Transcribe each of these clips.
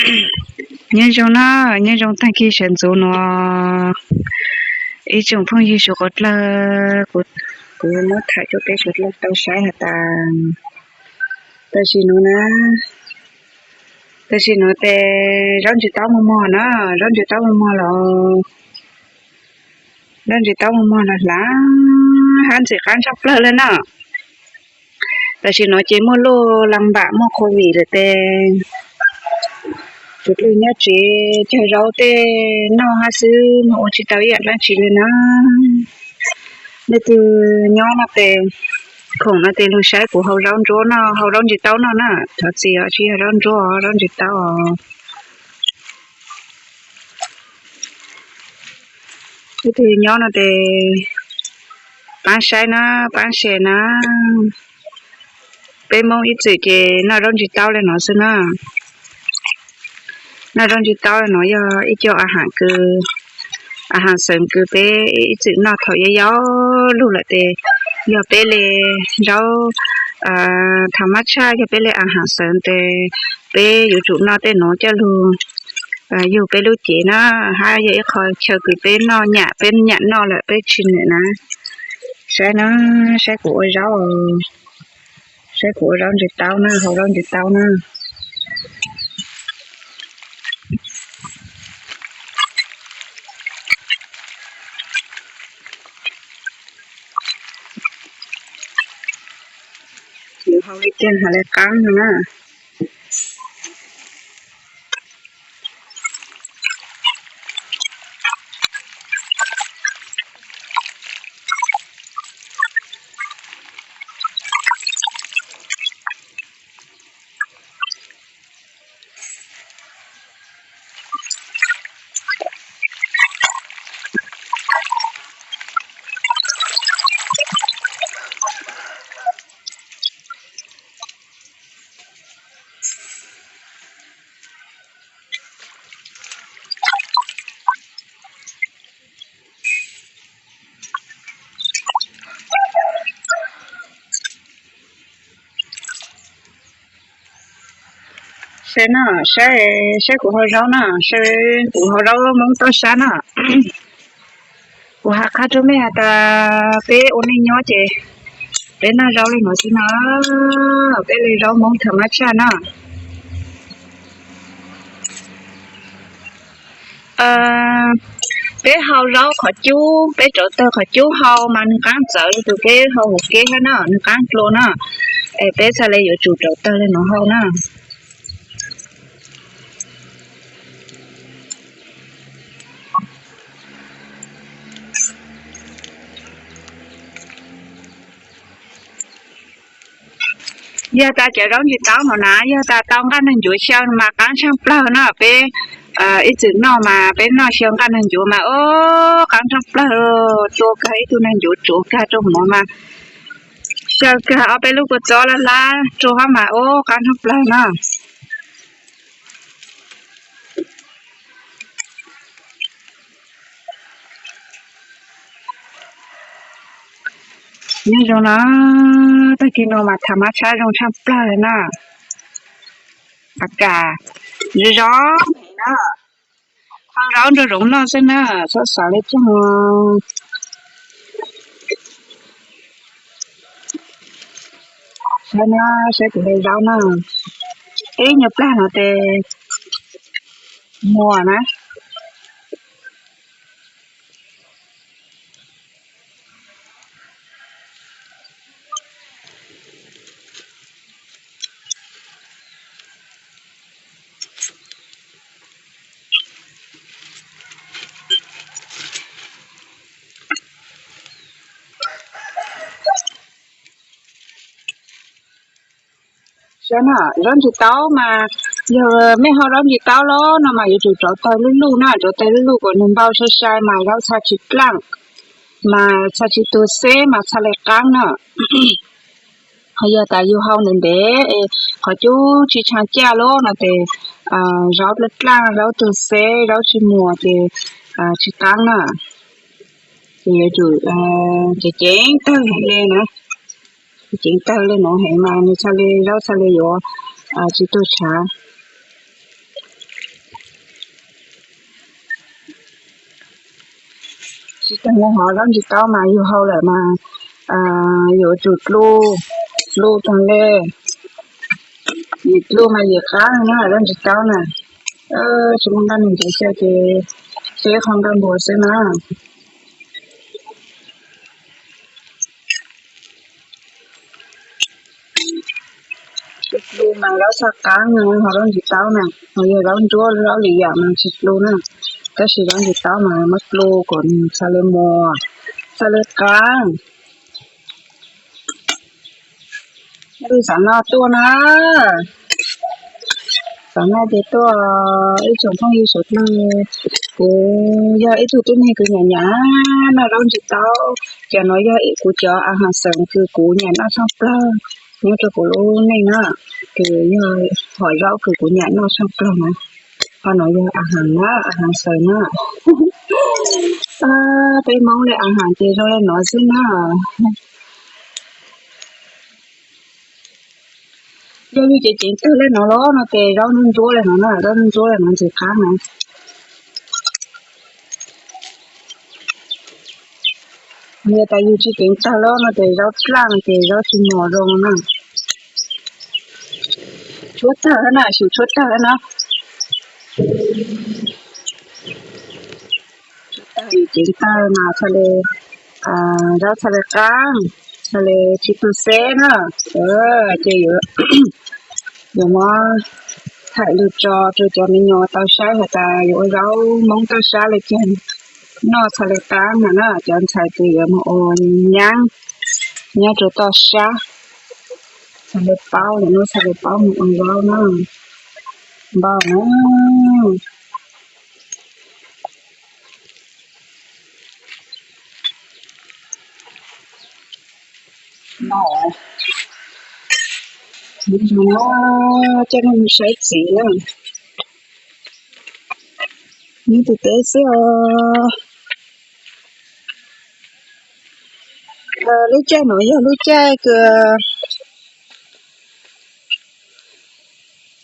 Nyob zoo na, nyob zoo tag kis sawv ntxov no ib tsoom phooj ywg suav qhov dlawg, kuv muab tham rau peb suav dlawg tau saib has tas, tam sim no na, tam sim no ces zaub ntsis taub muag muag na, zaub ntsis taub muag muag los, zaub ntsis taub muag muag los hlav, hab ntxim qab tshaj plawg le na. Tam sim no ces muaj luj la npam muaj covid lawm tes suav dlawg nyob tsev cog zaub tej noj hab xwb, mas ua tsis tau ib yam dlaab tsi le na. Leej twg nyob no tes, khoom no tes lug saib kuv hau zaub ntsuab noj, hau zaub ntsis taub noj na, thov txim os, tsis yog zaub ntsuab, zaub ntsis taub os. Leej twg nyob no tes paab saib na, paab share na. Peb Moob ib txwm ces noj zaub ntsis taub le no xwb na. Noj zaub ntsis taub le no yog ib co a haam kws, a haam xeem kws peb ib txwm noj thaum yau yau lug lawm tes yog peb le zaub, tham mab tshaj yog peb le a haam xeem tes peb yuav tsum noj tej nuav coj lug yug peb lub cev na, hab yog ib qho chaw kws peb noj nyam, peb nyam noj lawm peb tsis nwm na. Saib na, saib kuv ua zaub, saib kuv ua zaub ntsis taub na, hau zaub ntsis taub na. Yuav hau le caag has le qaab no na. Saib na, saib, saib kuv hau zaub na, saib kuv hau zaub Moob toj sab na. Kuv has qha rua mej has tas peb ua neej nyob ces peb noj zaub le no xwb na, peb le zaub Moob tham mab tshaj na. Peb hau zaub qhov cub, peb rauv tawg qhov cub hau mas nwg qaab txawv le tus peb hau huv kev hab na, nwg qaab dlua na. Es peb txhaj le yuav tsum rauv tawg le no hau na. Yog tas cov zaub ntsis taub no na, yog tas tau nqaj neeg ncuav xyaw mas qaab tshaaj plawg na. Peb ib txwm noj mas peb noj xyaw nqaj neeg ncuav mas o, qaab tshaaj plawg, tua kag ib tug neeg ncuav tsuav kag rua mov mas xyaw kag ob peb lub kua txob laj lab rua hab mas o, qaab tshaaj plawg na. Nyob zoo na, tag kis no mas tham mab tshab zoo tshaaj plawg le na. A kas, zoo zoo na, hau zaub nrog zoov noj xwb na, txhob xav le caag. Saib na, saib kuv le zaub na, ib nyuag plag no tes muag na. Saib na, zaub ntsis taub mas, yog mej hau zaub ntsis taub los no mas yuav tsum rauv tawg luj luj na, rauv tawg luj luj kom nws npau sai sai mas zaub txhaj tsis dlaaj, mas txhaj tsis tu xeb mas txhaj le qaab na. Ho yog tas yug hau ntev ntev es qhov cub tsis tshua caj los no ces zaub dlaaj dlaaj, zaub tu xeb, zaub tsis muag ces tsis qaab na. Ces yuav tsum ceev ceev tawg heev le na, ceev tawg le nuav heev mas nws txhaj le, zaub txhaj le yuav tsis tu tshav. Tsis tas li hov zaub ntsis taub mas yus hau lawm mas yuav tsum dlu, dlu tag li. Yus dlu mas yus qab na zaub ntsis taub na. Tsis muaj nqaij nws ntev xyaw ces, ces qhov nqaij npua xwb na. Dlu mas zaub txhaj qab, ho zaub ntsis taub na, ho yog zaub ntsuab zaub li yam mas tsis dlu na. Tab sis zaub ntsis taub mas muab dlu kom nws txhaj li muas, txhaj li qab. Tus xav noj tuaj na, xav noj ces tuaj. Ib tsoom phooj ywg suav dlawg, kuv yog ib tug tib neeg kuv nyiam nyiam noj zaub ntsis taub. Cov no yog kuv cov a has xeem kws kuv nyiam noj tshaj plawg nyob rau kuv lub neej na, kws yog hom zaub kws kuv nyiam noj tshaj plawg na. Ho no yog a has na, a has xeem na. Peb Hmoob li a has ces zoo li no xwb na. Yog yus ceev ceev tawg li no los no ces zaub ntsuab li no na, zaub ntsuab li no ntxim qab na. Yog tas yus tsis ceev tawg los no ces zaub dlaj ces zaub tsis mos zoo na. Tshuab tawg na, xyum tshuab tawg na. Tshuab tawg, yus ceev tawg mas txhaj li, zaub txhaj li qab, txhaj li tsis tu xeb na. Ces yuav, yuav muab thaij lug tso rau cov me nyuam tau saib has tas yuav ua zaub Hmoob toj sab li cas noj txhaj li qab no na. Cov ntxhais ces yuav mus ua nyab nyob rau toj sab txhaj li paub, lwm hnub txhaj li paub mus ua zaub na. Npau na. Npau, coj nej mus saib txiv na. Nyob teb xwb os. Lub caij no yog lub caij kws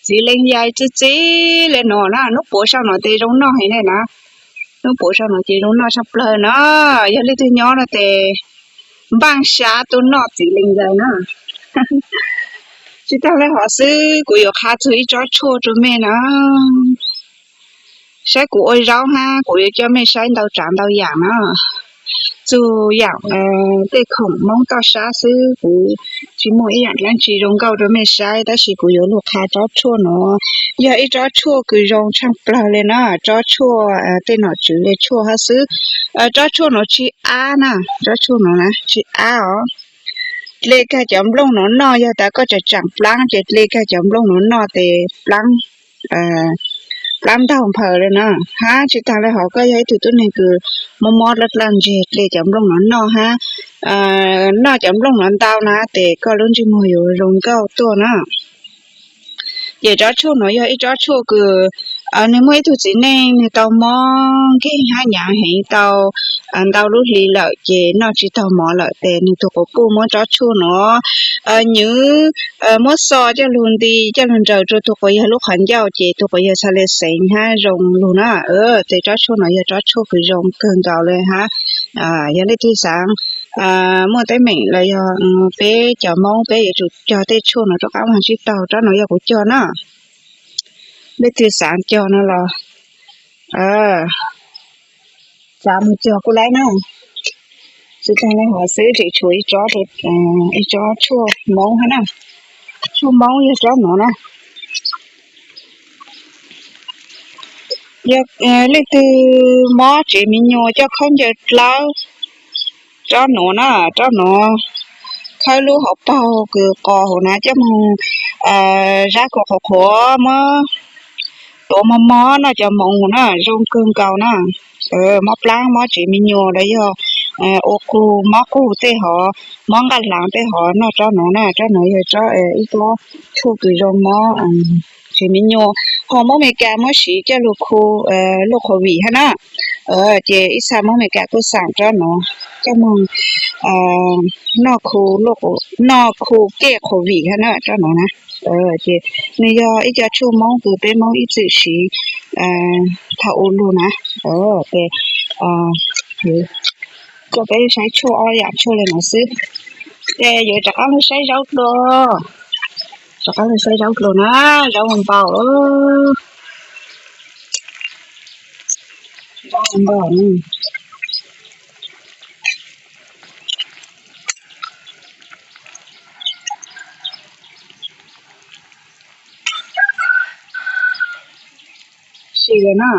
txiv leej yai txi txiv li no na, hnub puav saum no ces zoo noj heev li na. Hnub puav saum no ces zoo noj tshaj plawg na. Yog leej twg nyob no ces npaj sab tuaj noj txiv leej yai na. Tsis tas li hov xwb, kuv yuav qha txug ib tsob tshuaj rau mej na. Saib kuv ua zaub hab kuv yuav coj mej saib ntau tsav ntau yam na. Txug yam tej khoom Moob toj sab xwb, kuv tsis muaj ib yaam dlaab tsi zoo nkauj rau mej saib, tab sis kuv yuav lug qha tsob tshuaj no. Yog ib tsob tshuaj kws zoo tshaaj plawg li na, tsob tshuaj tej nom tswv le tshuaj hab xwb. Tsob tshuaj no tsis ab na, tsob tshuaj no na tsis ab os. Dle kag cov nplooj no noj, yog tas koj tseem tsaam plaab ces dle kag cov nplooj no noj tes plaab, plaab ntaug nphaws li na. Hab tsis taag le hov koj yog ib tug tuab neeg kws mob mob dlawb dlawb ntseg, dle cov nplooj no noj hab noj cov nplooj no ntau na tes koj lub ntsej muag yuav zoo nkauj tuaj na. Ces tsob tshuaj no yog ib tsob tshuaj kws nwg muaj ib tug txiv neej nwg tau mob nkeeg hab nyaav heev tau ntau lub hli lawm ces noj tsis taug mov lawm tes nwg tug quas puj muab tsob tshuaj no nyuv, muab xo coj lug nti coj lug nraws rua tug quas yawg lub qhov ncauj ces tug quas yawg txhaj le xeev hab zoo lug na. Tes tsob tshuaj no yog tsob tshuaj kws zoo kawg nkaus le hab. Yog leej twg xaav muaj teeb meem los yog peb cov Moob peb yuav tsum cog tej tshuaj no rov qaab vaag tsib taug, tsob no yog kuv cog na. Leej twg xaav cog no los xaav mus cog kuj laib na. Tsis taag le hov xwb, tseem tshuav ib tsob, ib tsob tshuaj Moob hab na. Tshuaj Moob yog tsob no na. Yog leej twg mob tsev me nyuam coj khaub ncaws dlawb, tsob no na, tsob no khawb lub hauv paug kws qos huv na coj moog zab kua qhuav qhuav muab tuav mos mos noj cov moov na zoo kawg nkaus na. Mob plaab mob tsev me nyuam los yog ua qug mob qug tej hov, mob nqaj hlaav tej hov noj tsob no na. Tsob no yog tsob ib tsob tshuaj kws zoo mob tsev me nyuam. Ho Moob Amelikas muab siv coj lug khu luj qhuav vim hab na. Ces ib txha Moob Amelikas kuj xaam tsob no coj moog noj khu, noj khu kej qhuav vim hab na tsob no na. Ces nwg yog ib co tshuaj Moob kws peb Moob ib txwm siv thaum ub lug na. Ces Coj peb saib tshuaj ob yam tshuaj li no xwb. Ces yuav rov qab los saib zaub dua. Rov qab los saib zaub dua na, zaub npau. Zaub npau. Sim lawm na.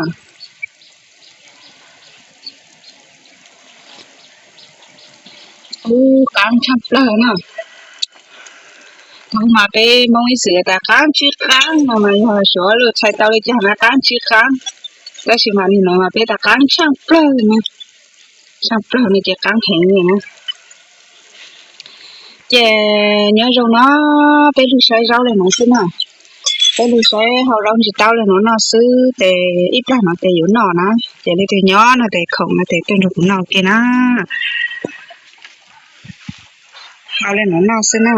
Ub, qaab tshaaj plawg na. Thaum mas peb Moob ib txwm tas qaab tsib qaab no mas yog suav luag txhais tau li cas na, qaab tsib qaab. Tab sis mas nim no mas peb tas qaab tshaaj plawg na. Tshaaj plawg no ces qaab heev li na. Ces nyob zoo no, peb lug saib zaub li no xwb na. Peb lug saib hau zaub ntsis taub li no noj xwb ces ib plag no ces yuav noj na. Ces leej twg nyob no ces khoom no ces tuaj nrug kuv noj ua ke na. Hau li no noj xwb na.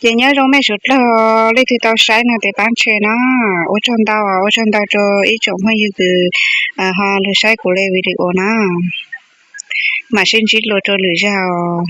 Ces nyob zoo mej suav dlawg, leej twg tau saib no ces pab share na. Ua tsaug ntau, ua tsaug ntau rau ib tsoom phooj ywg kws ho lug saib kuv li video na. Mam sib ntsib dlua rau lwm zaug.